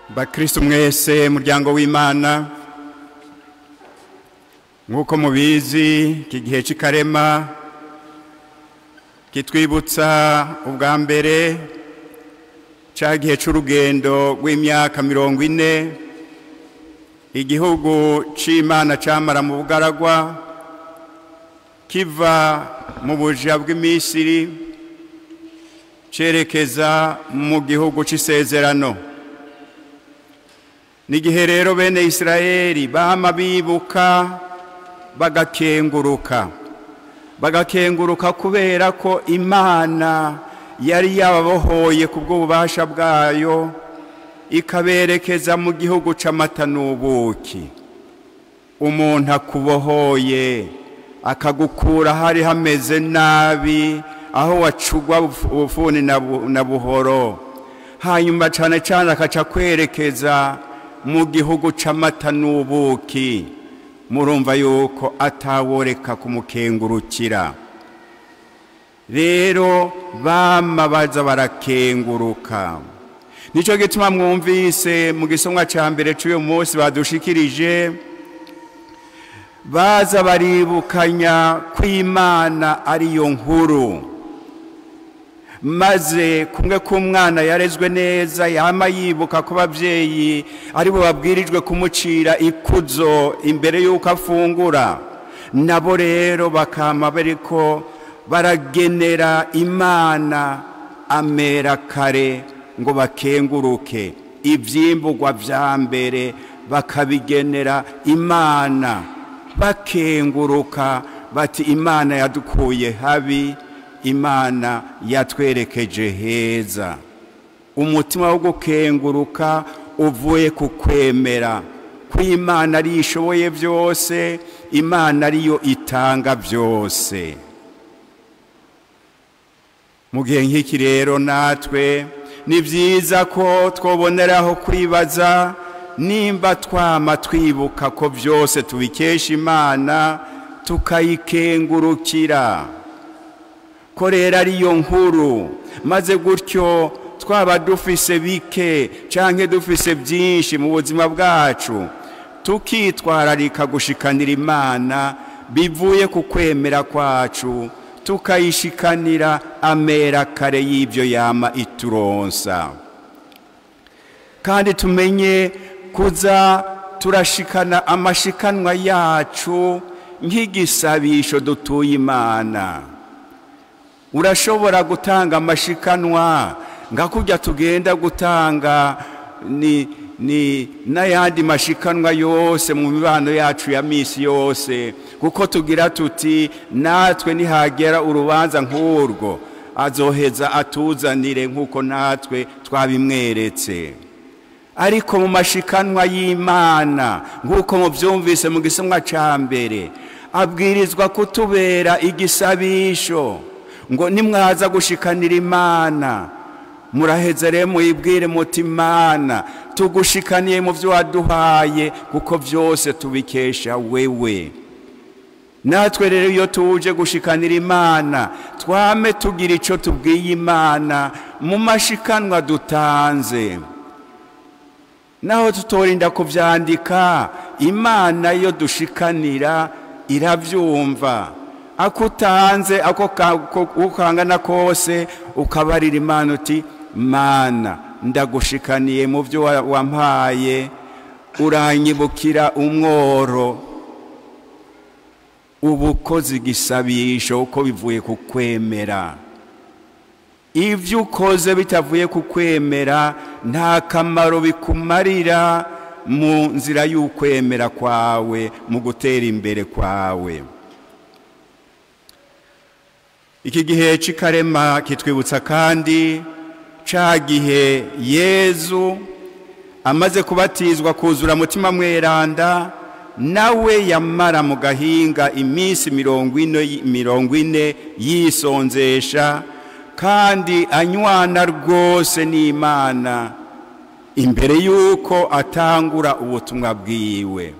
Bakristo mwese, muryango w'Imana, nk'uko mubizi, iki gihe cy'ikarema kitwibutsa ubwa mbere cya gihe cy'urugendo rw'imyaka 40 igihugu c'Imana camara mu bugaragwa, kiva mu buja bw'Imisiri cerekeza mu gihugu c'isezerano. N'igihe rero bene Isirayeli bama bibuka bagakenguruka kubera ko Imana yari yababohoye ku bw'ububasha bwayo, ikaberekeza mu gihugu c'amata n'ubuki. Umuntu akubohoye akagukura hari hameze nabi, aho wacugwa ubufuni na buhoro, hanyuma cane cane akaca kwerekeza mu gihugu c'amata n'ubuki, murumva yuko ataworeka kumukengurukira. Rero bama baza barakenguruka. Nico gituma mwumvise mu gisomwa ca mbere c'uyu munsi badushikirije, baza baribukanya kw'Imana ariyo nkuru, maze kumwe k'umwana yarezwe neza yama yibuka ko abavyeyi aribo babwirijwe kumucira ikuzo imbere y'uko afungura, nabo rero bakama bariko baragenera Imana amera kare ngo bakenguruke, ivyimburwa vya mbere bakabigenera Imana, bakenguruka bati Imana yadukuye habi, Imana yatwerekeje heza. Umutima wo gukenguruka uvuye ku kwemera ko Imana ari ishoboye byose, Imana ariyo itanga byose. Mu gihe nk'iki rero natwe ni byiza ko twoboneraho kwibaza nimba twama twibuka ko byose tubikesha Imana, tukayikengurukira ko rero ariyo nkuru, maze gutyo twaba dufise bike canke dufise byinshi mu buzima bwacu, tukitwararika gushikanira Imana bivuye ku kwemera kwacu, tukayishikanira amera kare y'ibyo yama ituronsa. Kandi tumenye kuza turashikana amashikanwa yacu nk'igisabisho dutuye Imana. Urashobora gutanga amashikanwa nga kurya tugenda gutanga ni n'ayandi mashikanwa yose mu mibano yacu ya misi yose, kuko tugira tuti natwe nihagera urubanza nk'urwo azoheza atuzanire nk'uko natwe twabimweretse. Ariko mu mashikanwa y'Imana, nk'uko muvyumvise mu gisomwa ca mbere, abwirizwa kutubera igisabisho ngo nimwaza gushikanira Imana, muraheza rero muyibwire muti Imana tugushikaniye mu vyo waduhaye, kuko vyose tubikesha wewe. Natwe rero iyo tuje gushikanira Imana, twame tugira ico tubwiye Imana mu mashikanwa dutanze. Naho tutorinda kuvyandika, Imana iyo dushikanira iravyumva. Akutanze ako ukangana kose, ukabarira Imana uti Mana ndagushikaniye mu byo wampaye, uranyibukira umworo. Ubukozi igisabisho uko bivuye ku kwemera. Ivyo ukoze bitavuye ku kwemera nta kamaro bikumarira mu nzira y'ukwemera kwawe, mu gutera imbere kwawe. Iki gihe c'ikarema kitwibutsa kandi ca gihe Yezu amaze kubatizwa kuzura mutima mweranda, nawe yamara mu gahinga iminsi 40 yisonzesha, kandi anywana rwose n'Imana imbere yuko atangura ubutumwa bwiwe.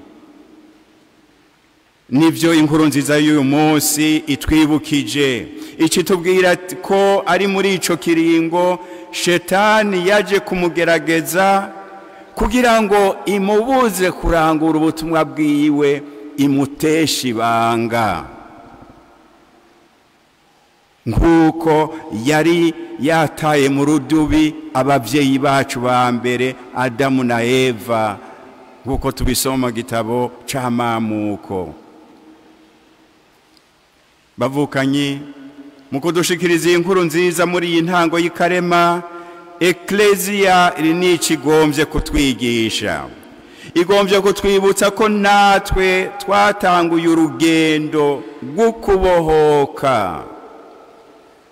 Nivyo inkuru nziza y'uyu munsi itwibukije, ikitubwira ko ari muri ico kiringo Shetani yaje kumugerageza kugira ngo imubuze kurangura ubutumwa bwiwe, imuteshe ibanga. Nk'uko yari yataye mu rudubi ababyeyi bacu ba mbere Adamu na Eva, nk'uko tubisoma mu gitabo c'Amamuko. Bavukanyi, mu kudushikiriza iyi nkuru nziza muri iyi ntango y'ikarema, Ekleziya iri n'ikigombye kutwigisha, igombye kutwibutsa ko natwe twatanguye urugendo rwo kubohoka,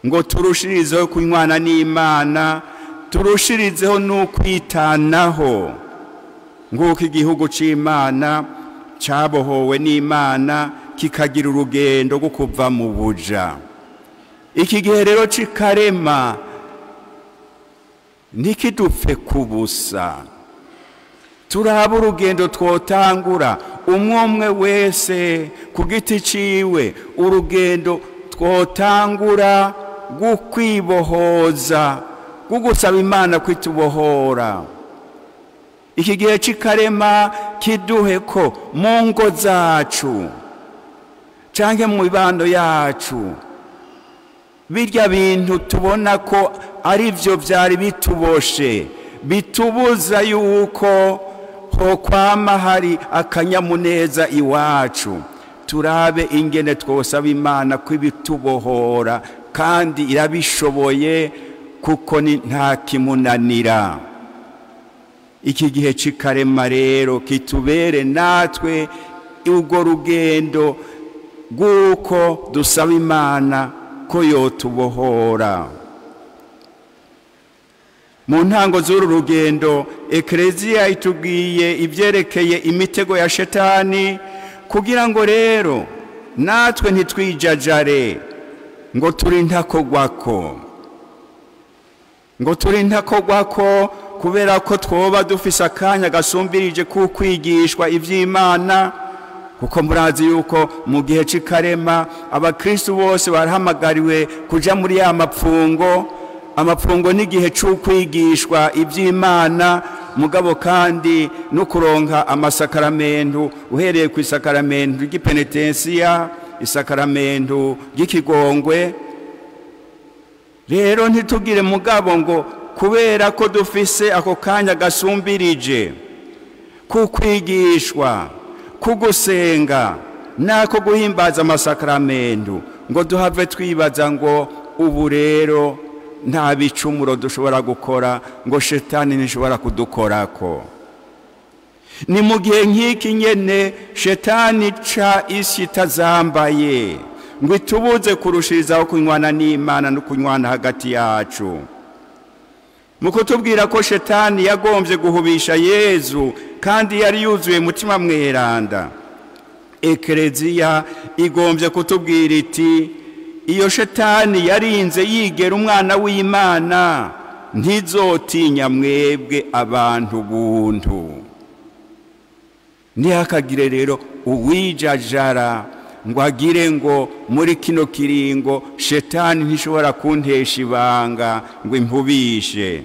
ngo turushirizeho kunywana n'Imana, turushirizeho n'ukwitanaho, nk'uko igihugu c'Imana cabohowe n'Imana kikagira urugendo rwo kuva mu buja. Iki gihe rero c'ikarema ntikidupfe kubusa, turaba urugendo twotangura umwe wese ku giti ciwe, urugendo twotangura rwo kwibohoza, rwo gusaba Imana kwitubohora. Iki gihe c'ikarema kiduhe ko mu ngo zacu canke mu mibano yacu, birya bintu tubona ko ari byo byari bituboshe, bitubuza yuko hokwama hari akanyamuneza iwacu, turabe ingene twosaba Imana kwibitubohora, kandi irabishoboye kuko ni nta kimunanira. Iki gihe c'ikarema rero kitubere natwe urwo rugendo rw'uko dusaba Imana ko yotubohora. Mu ntango z'uru rugendo, Ekleziya itubwiye ibyerekeye imitego ya Shetani, kugira ngo rero natwe ntitwijajare ngo turi ntakogwako, ngo turi ntakogwako kubera ko twoba dufise akanya gasumbirije kukwigishwa ivy'Imana. Kuko murazi yuko mu gihe c'ikarema abakristu bose barahamagariwe kuja muri ya mapfungo. Amapfungo n'igihe c'ukwigishwa ivy'Imana, mugabo kandi no kuronka amasakaramentu, uhereye ku isakaramentu ry'ipenetensiya, isakaramentu ry'ikigongwe. Rero ntitugire mugabo ngo kubera ko dufise ako kanya gasumbirije kukwigishwa, kugusenga nako guhimbaza amasakaramentu, ngo duhave twibaza ngo ubu rero nta bicumuro dushobora gukora, ngo Shetani ntishobora kudukorako. Ni mu gihe nk'iki nyene Shetani ca isi itazambaye ngo itubuze kurushirizaho kunywana n'Imana no kunywana hagati yacu. Mu kutubwira ko Shetani yagombye guhubisha Yezu kandi yari yuzuye Mutima Mweranda, Ekleziya igombye kutubwira iti iyo Shetani yarinze yigera umwana w'Imana, ntizotinya mwebwe abantu buntu. Ntihakagire rero uwijajara ngo agire ngo muri kino kiringo Shetani ntishobora kuntesha ibanga ngo impubishe.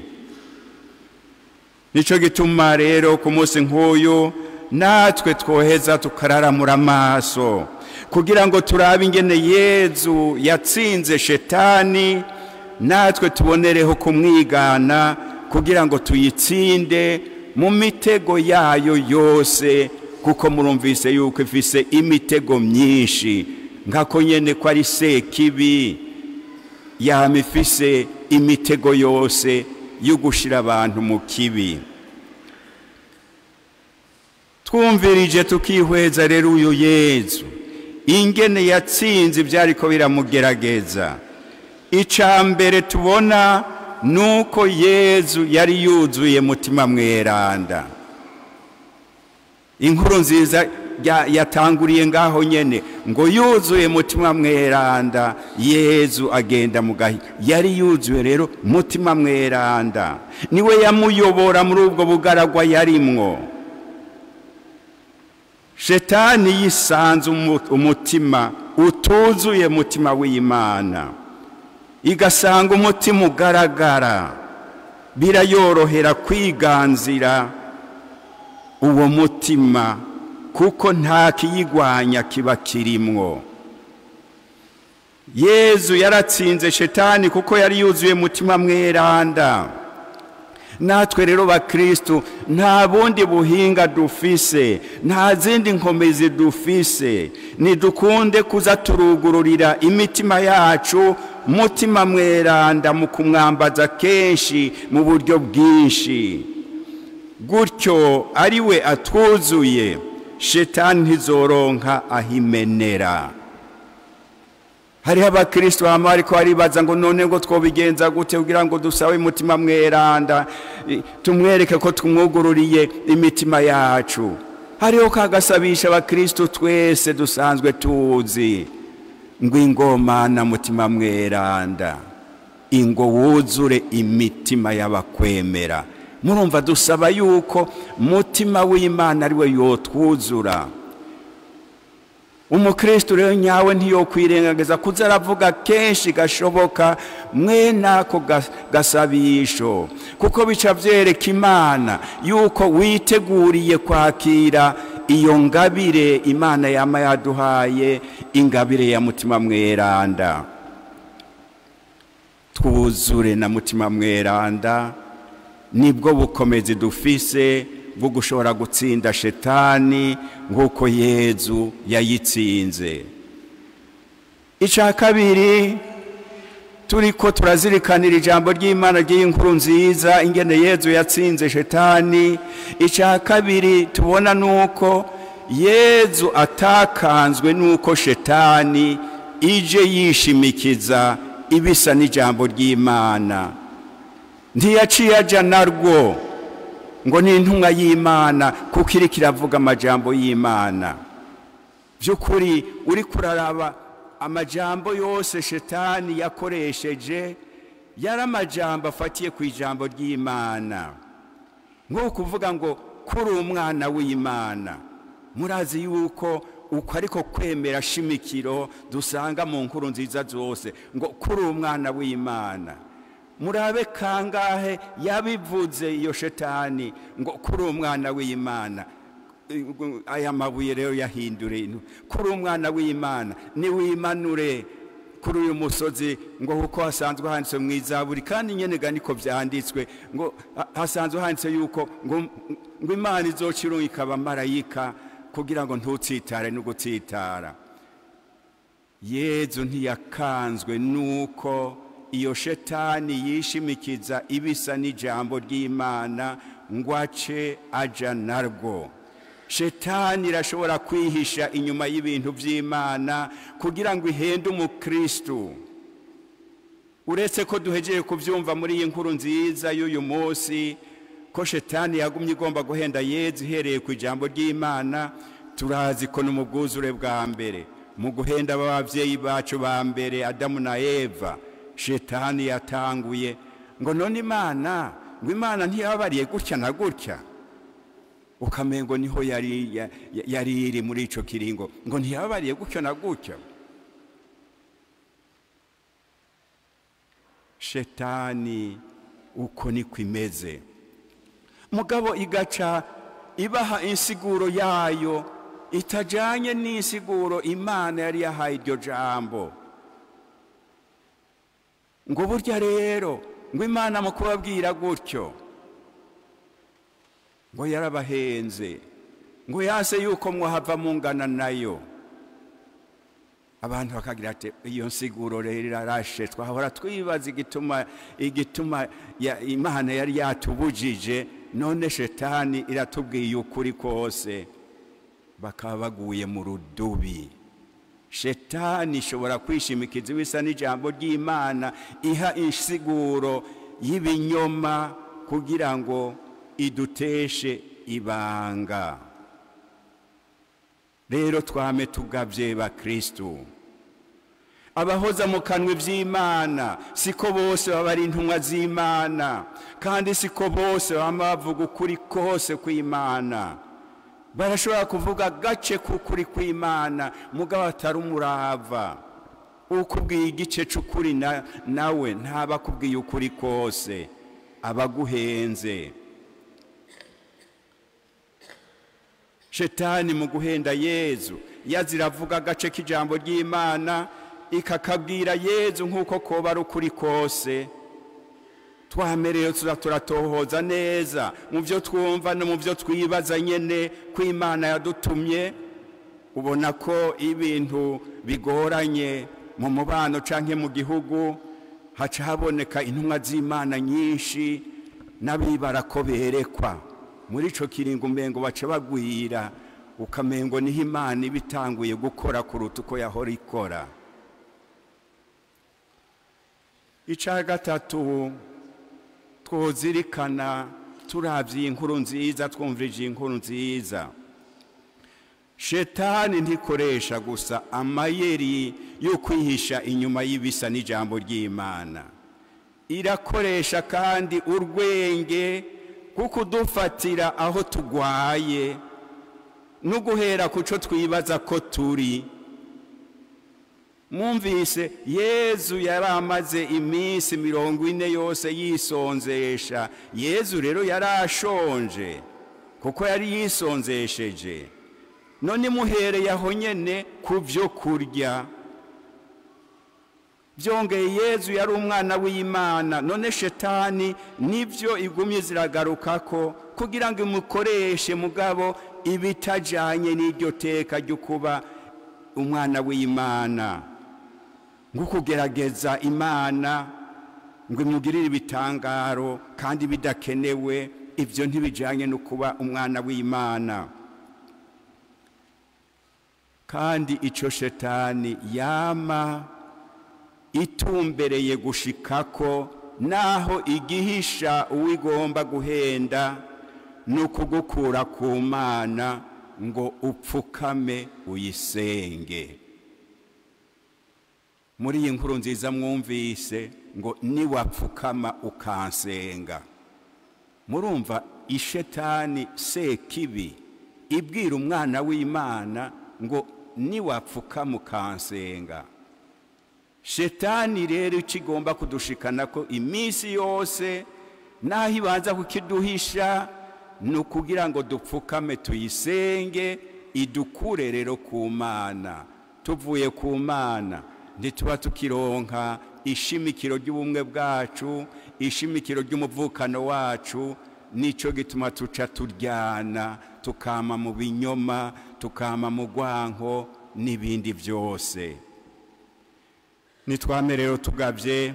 Nico gituma rero ku munsi nk'uyu natwe twoheza tukararamura amaso, kugira ngo turabe ingene Yezu yatsinze Shetani, natwe tubonereho kumwigana kugira ngo tuyitsinde mu mitego yayo yose, kuko murumvise yuko ifise imitego myinshi, nkako nyene ko ari sekibi yama ifise imitego yose yo gushira abantu mu kibi. Twumvirije tukihweza rero uyu Yezu ingene yatsinze ivyariko biramugerageza. Ica mbere tubona nuko Yezu yari yuzuye Mutima Mweranda. Inkuru nziza yatanguriye ngaho nyene, ngo yuzuye Mutima Mweranda Yezu agenda mu gahi. Yari yuzuye rero Mutima Mweranda, niwe yamuyobora muri ubwo bugaragwa yarimwo. Shetani yisanze umutima utuzuye Mutima w'Imana, igasanga umutima ugaragara, birayorohera kwiganzira uwo mutima, kuko nta kiyigwanya kiba kirimwo. Yezu yaratsinze shetani kuko yari yuzuye mutima mweranda. Natwe rero bakristu nta bundi buhinga dufise, nta zindi nkomezi dufise, nidukunde kuza turugururira imitima yacu mutima mweranda mu kumwambaza kenshi mu buryo bwinshi. Gutyo ari we atwuzuye, shetani ntizoronka ahimenera. Hariho abakristo bama bariko baribaza ngo none ngo twobigenza gute kugira ngo dusabe mutima mweranda, tumwereke ko tumwugururiye imitima yacu. Hariho kagasabisha abakristo twese dusanzwe tuzi ngo ingoma na mutima mweranda, ingo wuzure imitima y'abakwemera. Murumva dusaba yuko mutima w'Imana ari we yotwuzura. Umukristo rero nyawe ntiyokwirengagiza kuza aravuga kenshi gashoboka mwene ako gasabisho, kuko bica vyereka Imana yuko witeguriye kwakira iyo ngabire Imana yama yaduhaye, ingabire ya mutima mweranda. Twuzure na mutima mweranda, nibwo bukomezi dufise bwo gushobora gutsinda shetani nk'uko Yezu yayitsinze. Icya kabiri, turiko turazirikanira ijambo ry'Imana ry'inkuru nziza ingene Yezu yatsinze shetani. Icya kabiri tubona nuko Yezu atakanzwe nuko shetani ije yishimikiza ibisa n'ijambo ry'Imana. Ntiyaciye aja narwo ngo ni intumwa y'Imana kuko iriko iravuga amajambo y'Imana. By'ukuri uri kuraraba amajambo yose shetani yakoresheje yari amajambo afatiye ku ijambo ry'Imana. Nko kuvuga ngo kuri umwana w'Imana. Murazi yuko uko ariko kwemera shimikiro dusanga mu nkuru nziza zose ngo kuri umwana w'Imana. Murabe kangahe yabivuze iyo shetani ngo kuri umwana w'Imana. Aya mabuye rero yahindure kuri umwana w'Imana, ni wimanure kuri uyu musozi ngo kuko hasanzwe handitse mu Izaburi, kandi nyene ga niko vyanditswe ngo hasanzwe handitse yuko ngo Imana izocirungika abamarayika kugira ngo ntutsitare no gutsitara. Yezu ntiyakanzwe nuko iyo shetani yishimikiza ibisa n'ijambo ry'Imana ngo ace aja narwo. Shetani irashobora kwihisha inyuma y'ibintu by'Imana kugira ngo ihende umukristo. Uretse ko duhejeye kuvyumva muri iyi nkuru nziza y'uyu munsi ko shetani yagumye igomba guhenda Yezu ihereye ku ijambo ry'Imana, turazi ko no mu bwuzure bwa mbere mu guhenda abavyeyi bacu ba mbere Adamu na Eva, shetani yatanguye ngo none Imana, ngo Imana ntiyababariye gutya na gutya, ukamengo niho yari iri muri ico kiringo, ngo ntiyababariye gutya na gutya. Shetani uko niko imeze. Mugabo igaca ibaha insiguro yayo itajanye n'insiguro Imana yari yahaye iryo jambo. Ngo burya rero ngo Imana mu kubabwira gutyo ngo yarabahenze, ngo yase yuko mwahava mungana nayo. Abantu bakagira ati iyo nsiguro rero irarashe, twahora twibaza igituma Imana yari yatubujije, none shetani iratubwiye ukuri kose. Bakaba baguye mu rudubi. Shetani ishobora kwishimikiza ibisa n'ijambo ry'Imana iha insiguro y'ibinyoma kugira ngo iduteshe ibanga. Rero twame tugavye bakristo. Abahoza mu kanwa ivy'Imana siko bose baba ari intumwa z'Imana, kandi siko bose bama bavuga ukuri kose kw'Imana. Barashobora kuvuga gace k'ukuri kw'Imana mugabo atari umurava. Ukubwiye igice c'ukuri nawe ntaba akubwiye ukuri kose, abaguhenze. Shetani mu guhenda Yezu yaziravuga agace k'ijambo ry'Imana ikakabwira Yezu nk'uko koba ari ukuri kose. Twamereyo tuza turatohoza neza mu byo twumva no mu byo twibaza nyene ko Imana yadutumye. Ubona ko ibintu bigoranye mu mubano canke mu gihugu, haca haboneka intumwa z'Imana nyinshi n'abibara ko berekwa. Muri ico kiringo umengo baca bagwira, ukamengo niho Imana iba itanguye gukora kuruta uko yahora ikora. Ica gatatu twozirikana turavye inkuru nziza, twumvirije inkuru nziza, Shetani ntikoresha gusa amayeri yo kwihisha inyuma y'ibisa n'ijambo ry'Imana, irakoresha kandi urwenge kuko dufatira aho tugwaye no guhera kuco twibaza ko turi. Mwumvise Yezu yaramaze iminsi 40 yose yisonzesha. Yezu rero yarashonje kuko yari yisonzesheje. None muhereye aho nyene ku byo kurya. Byongeye Yezu yari umwana w'Imana, none Shetani nivyo igumye ziragarukako kugira ngo imukoreshe mugabo ibitajanye n'iryo teka ryo kuba umwana w'Imana, ngo kugerageza Imana ngo imugirire ibitangaro kandi bidakenewe. Ivyo ntibijanye no kuba umwana w'Imana. Kandi ico Shetani yama itumbereye gushikako, naho igihisha uwigomba guhenda, no kugukura ku Mana ngo upfukame uyisenge. Muri iyi nkuru nziza mwumvise ngo niwapfukama ukansenga. Murumva ishetani sekibi ibwira umwana w'Imana ngo niwapfukama ukansenga. Shetani rero ikigomba kudushikana ko iminsi yose, naho ibanza kukiduhisha, ni ukugira ngo dupfukame tuyisenge, idukure rero ku Mana. Tuvuye ku Mana ntituba tukironka ishimikiro ry'ubumwe bwacu, ishimikiro ry'umuvukano wacu. Nico gituma tuca turyana, tukama mu binyoma, tukama mu gwanko n'ibindi byose. Nitwame rero tugavye,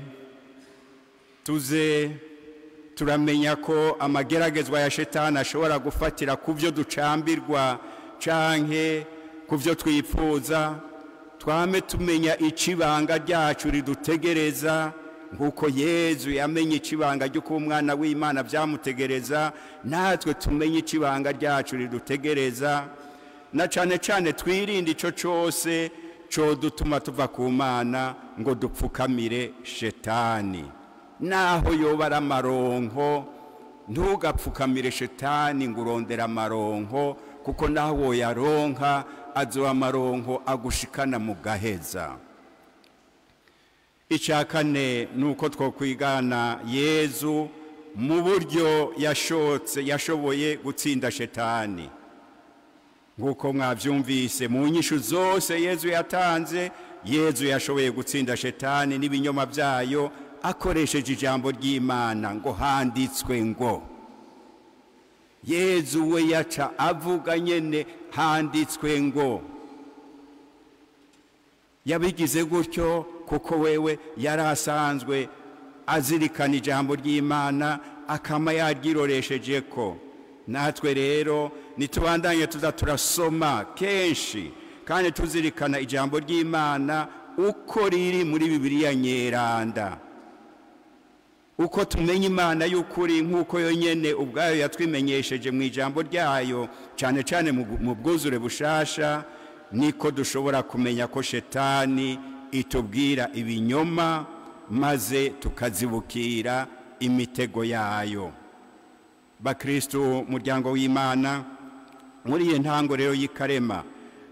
tuze turamenya ko amageragezwa ya Shetani ashobora gufatira ku byo ducambirwa canke ku byo twipfuza. Twame tumenya icibanga ryacu ridutegereza, nkuko Yezu yamenye icibanga ryo kuba umwana w'Imana byamutegereza, natwe tumenye icibanga ryacu ridutegereza. Na cane cane twirinde ico cose codutuma tuva ku Mana ngo dupfukamire Shetani. Naho yoba ari amaronko, ntugapfukamire Shetani ngo urondere amaronko, kuko naho woyaronka azoba amaronko agushikana mu gaheza. Icya kane nuko twokwigana Yezu mu buryo yashoboye gutsinda Shetani. Nkuko mwavyumvise mu nyishu zose Yezu yatanze, Yezu yashoboye gutsinda Shetani n'ibinyoma byayo akoresheje ijambo ry'Imana ngo handitswe ngo. Yezu we yaca avuga nyene handitswe ngo. Yabigize gutyo kuko wewe yarasanzwe azirikana ijambo ry'Imana akama yaryiroresheje ko. Natwe rero nitubandanye tuza turasoma kenshi kandi tuzirikana ijambo ry'Imana uko riri muri Bibiliya nyeranda, uko tumenya Imana y'ukuri nk'uko yonyene ubwayo yatwimenyesheje mu ijambo ryayo, cyane cyane mu bwuzure bushasha, niko dushobora kumenya ko Shetani itubwira ibinyoma maze tukazibukira imitego yayo. Bakristo muryango w'Imana, muri iyi ntango rero y'ikarema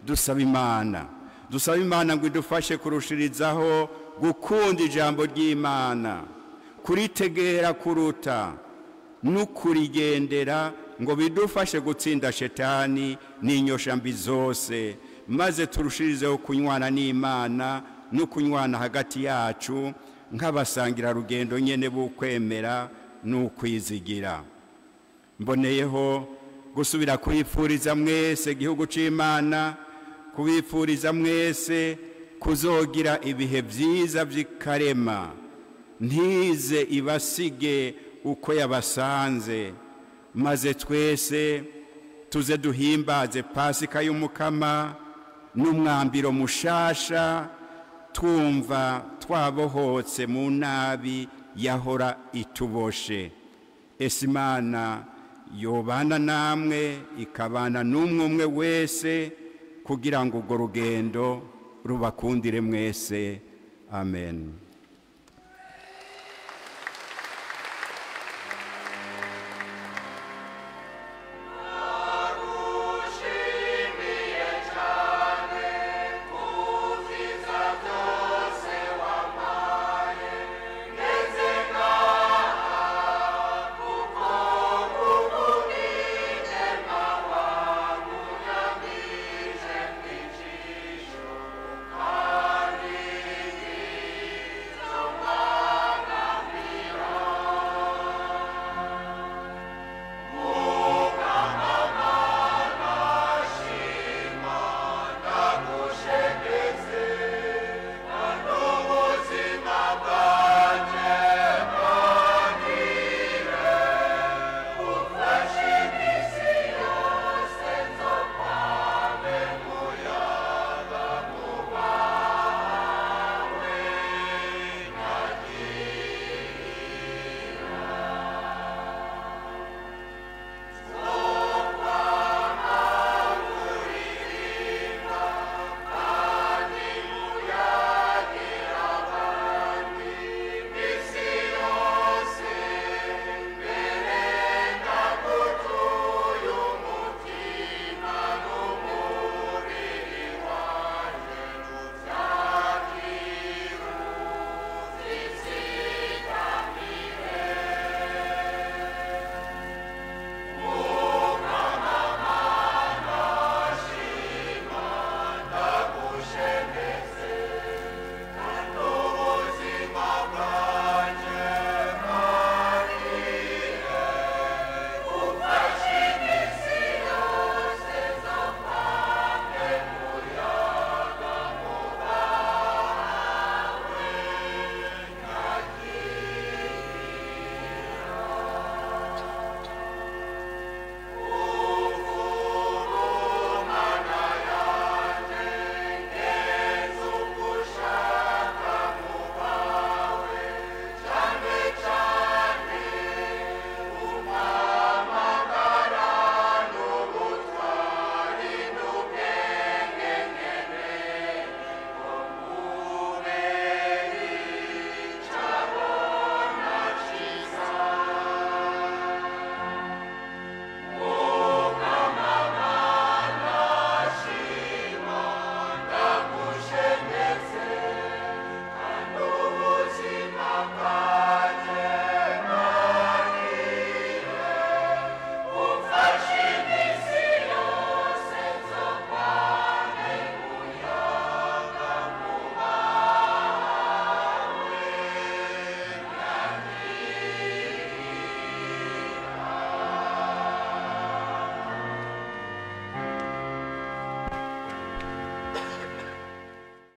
dusaba Imana ngo idufashe kurushirizaho gukunda ijambo ry'Imana, kuritegera kuruta, N'ukurigendera ngo bidufashe gutsinda shetani n'inyoshambi zose, maze turushirizeho kunywana n'Imana no kunywana hagati yacu nk'abasangira rugendo nyene b'ukwemera n'ukwizigira. Mboneyeho gusubira kwifuriza mwese igihugu c'Imana, kubifuriza mwese kuzogira ibihe vyiza vy'ikarema, ntize ibasige uko yabasanze, maze twese tuze duhimbaze Pasika y'Umukama n'umwambiro mushasha, twumva twabohotse mu nabi yahora ituboshe. Ese Imana yobana namwe, ikabana n'umwe umwe wese, kugira ngo urwo rugendo rubakundire mwese. Amen.